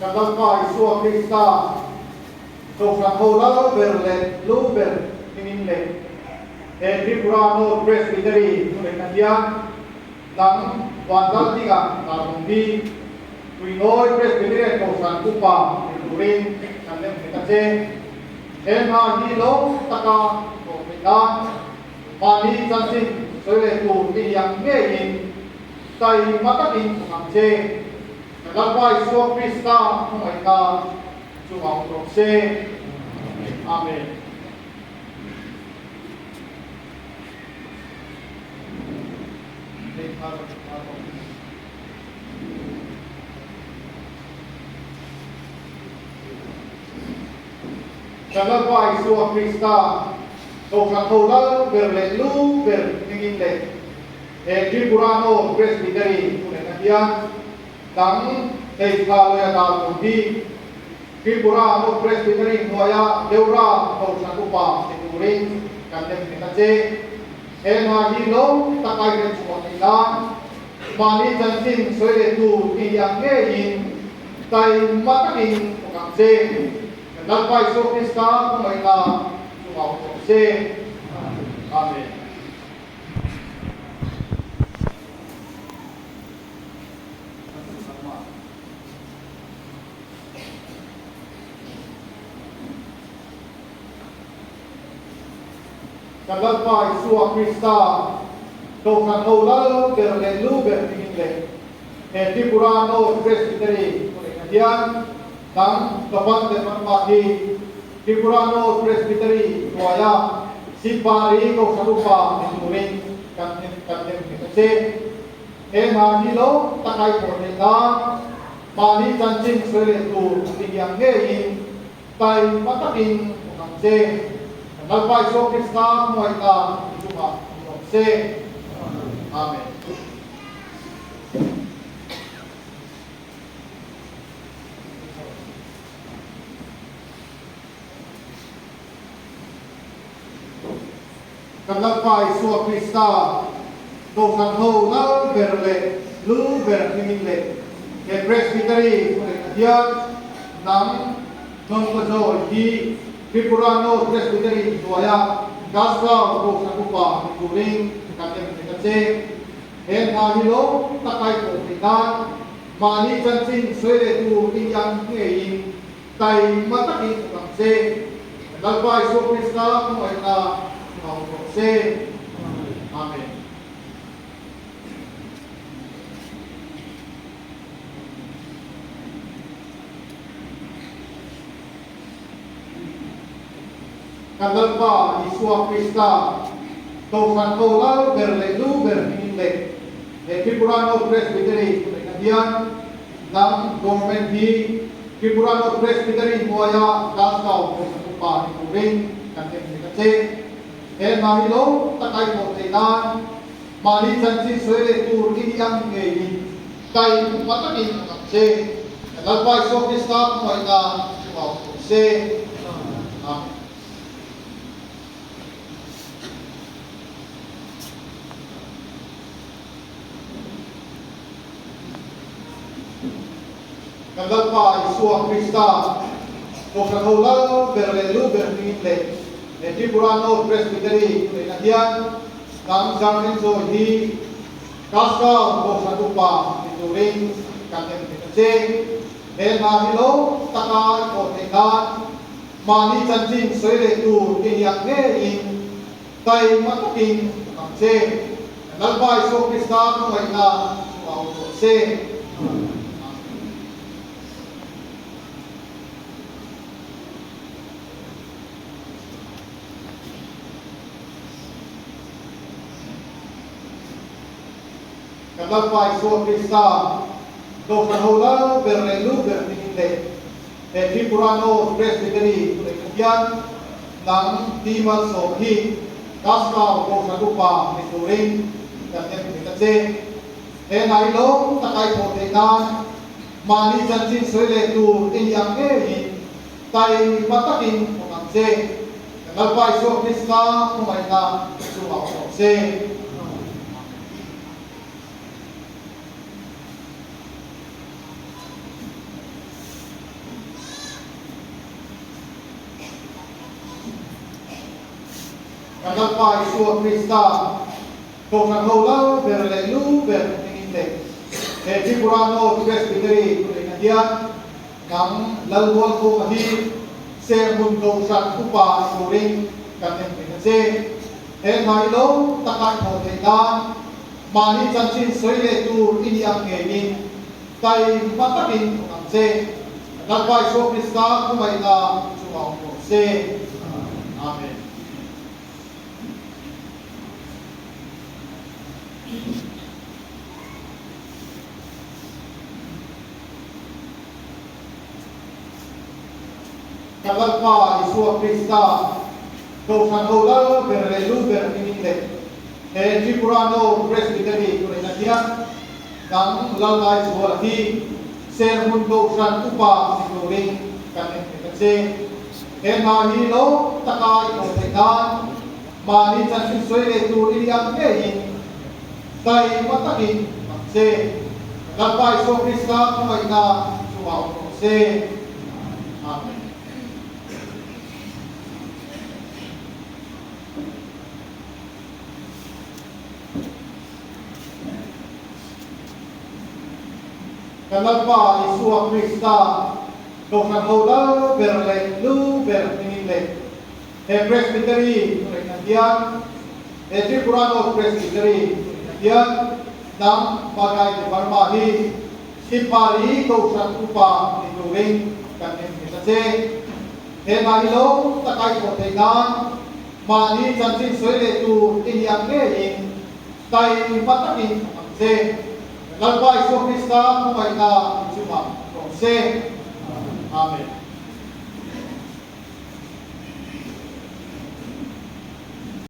Kan Lalpa Isua Krista Kohhran ho lal ber leh lu ber hmingin leh he Tripura North Presbytery thuneihna hian nang Vanlaldinga Darlung hi Tuinawi Presbyterian Kohhran Upa ni turin kan nem nghet a che. He hna hi lo taka thawh theih nan mahni chanchin sawi leh tur i ni ang ngeiin taima takin thawk ang che. Kan Lalpa Isua Krista hmangaihna chungah awm rawh se. Amen. Kan Lalpa Isua Krista Kohhran ho lal ber leh lu ber hmingin leh he Tripura North Presbytery thuneihna hian dang hei thla lawia dah tur hi Tripura North Presbytery hnuaia Deura Kohhran Upa ni turin kan nem nghet a che. He hna hi lo tak ai rem chhuah theih nan mahni chanchin sawi leh tur i ni ang ngeiin taima takin thawk ang che. Kan Lalpa Isua Krista hmangaihna chungah awm rawh se. Amen. Kan Lalpa Isua Krista Kohhran ho lal ber leh lu ber hmingin leh he Tripura North Presbytery thuneihna hian nang Tapan Departma hi Tripura North Presbytery hnuaia Sipari Kohhran Upa ni turin kan kan nem nghet a che. He hna hi lo tak ai thawh theih nan mahni chanchin sawi leh tur i ni ang ngeiin Taima takin awm ang che. Kan Lalpa Isua Krista hmangaihna i chungah awm rawh se. Amen. Kan Lalpa Isua Krista Kohhran ho lal ber leh lu ber hmingin leh he Presbytery thuneihna hian nang Hnawmka Zawi hi Tripura North Presbytery hnuaia Gasgaon Kohhran Upa ni turin kan em nghet a che. He hna hi lo tak ai thawh theih nan mahni chanchin sawi leh tur i ni ang ngeiin Taima takin thawk ang che. Kan Lalpa Isua Krista hmangaihna chungah awm rawh se. Amen. Kan Lalpa Isua Krista Kohhran ho lal ber leh lu ber hmingin leh he Tripura North Presbytery thuneihna hian Nang Government hi Tripura North Presbytery hnuaia Glasgow Kohhran Upa ni turin kan em nghet a che. He hna hi lo tak ai thawh theih nan mahni chanchin sawi leh tur i ni ang ngeiin taima takin thawk ang che. Kan Lalpa Isua Krista hmangaihna chungah awm rawh se. Amen. Kan Lalpa Isua Krista Kohhran ho lal ber leh lu ber hmingin leh he Tripura North Presbytery thuneihna hian nang Zarlin Zawi hi Glasgow Kohhran Upa ni turin kan em nghet a che. He hna hi lo taka i thawh theih nan mahni chanchin sawi leh tur i ni ang ngeiin Taima takin thawk ang che. Kan Lalpa Isua Krista hmangaihna chungah awm rawh se. Amen. Kan Lalpa Isua Krista Kohhran ho lal ber leh lu ber hmingin leh he Tripura North Presbytery thuneihna hian nang Pi Malsawma hi Glasgow Kohhran Upa ni turin kan nem nghet a che. He hna hi lawm tak ai thawh theih nan mahni chanchin sawi leh tur i ni ang ngeiin taima takin thawk ang che. Kan Lalpa Isua Krista hmangaihna chungah awm rawh se. Kan Lalpa Isua Krista, Kohhran ho lal ber leh lu ber hmingin leh he Tripura North Presbytery thuneihna hian nang Lalmualkhuma hi serhmun Kohhran upa ni turin kan en thei ta che. He hna i lo taka i thawh theih nan mahni chanchin sawi leh tur i ni ang ngeiin taima takin thawk ang che. Lalpa Isua Krista khumaihna chungah awm rawh se. Amen. Ka Lalpa Isua Krista, Kohhran ho lal ber leh lu ber hmingin leh he Tripura North Presbytery thuneihna hian nang Lalngai Zuala hi Serhmun Kohhran upa ni turin kan en thei ta che. He hna hi lo taka i thawh theih nan mahni chanchin sawi leh tur i ni ang ngeiin taima takin ang che. Lalpa Isua Krista khawngaihna chungah awm rawh se. Amen. Ka Lalpa Isua Krista Kohhran ho lal ber leh lu ber hmingin leh he Presbytery thuneihna hian he Tripura North Presbytery thuneihna hian hnam Bagai Debarma hi Sipari Kohhran upa ni turin kan en thei ta che. He hna hi lo taka i thawh theih nan mahni chanchin sawi leh tur i ni ang ngeiin taima takin thawk ang che. Lalpa Isua Krista khawngaihna i chungah rawh se. Amen.